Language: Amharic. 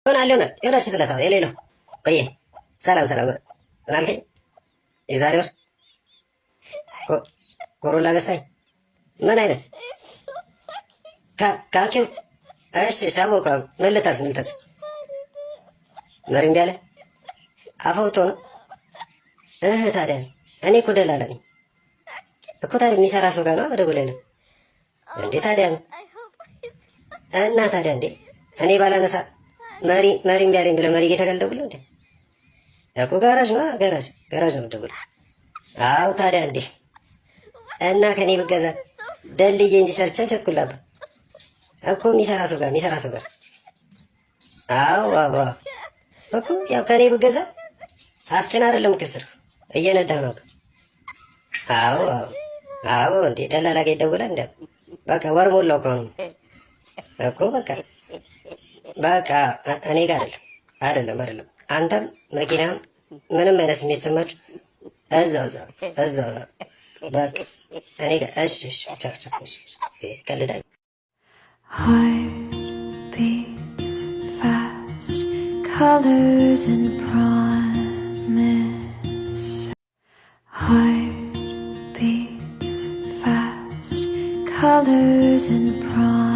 ይሆናል ይሆናል ይሆናል። ስትለታ hello hello፣ ቆየ፣ ሰላም ሰላም። ምን አልከኝ? የዛሬ ወር ኮሮላ ገዝታኝ ምን አይነት ካኪው? እሺ ሻቦ፣ ምን ልታዝ? ምን ልታዝ? መሪ እምቢ አለ፣ አፈውቶ ነው። ታዲያ እኔ እኮ ደላላ ነኝ እኮ። ታዲያ የሚሰራ ሰው ጋር ነው መደወል ያለብህ እንዴ። ታዲያ እና ታዲያ እንዴ እኔ ባላነሳ መሪ መሪ እምቢ አለኝ ብለህ መሪ ጌታ ጋር ልደውል እንዴ? እኮ ጋራጅ ነው፣ ጋራጅ ጋራጅ ነው የምደውለው። አዎ ታዲያ እንዴ እና ከኔ ብገዛ ደልዬ እንጂ ሰርቼ አልሸጥኩልህ እኮ። የሚሰራ ሰው ጋር፣ የሚሰራ ሰው ጋር። አዎ አዎ እኮ ያው ከኔ ብገዛ አስጭን አይደለም እኮ የወሰድኩት፣ እየነዳህ ነው። አዎ አዎ አዎ እንዴ ደላላ ጋር ይደውላል እንዴ? በቃ ወር ሞላው እኮ እኮ። በቃ በቃ እኔ ጋር አይደለም አይደለም አይደለም። አንተም መኪናም ምንም አይነት ስሜት ሰማችሁ እዛው እዛው እዛው በቃ እኔ ጋር። እሺ እሺ፣ ቻው ቻው። እሺ ቀልዳለሁ። Heart beats fast, colors and promise. Heart beats fast, colors and promise.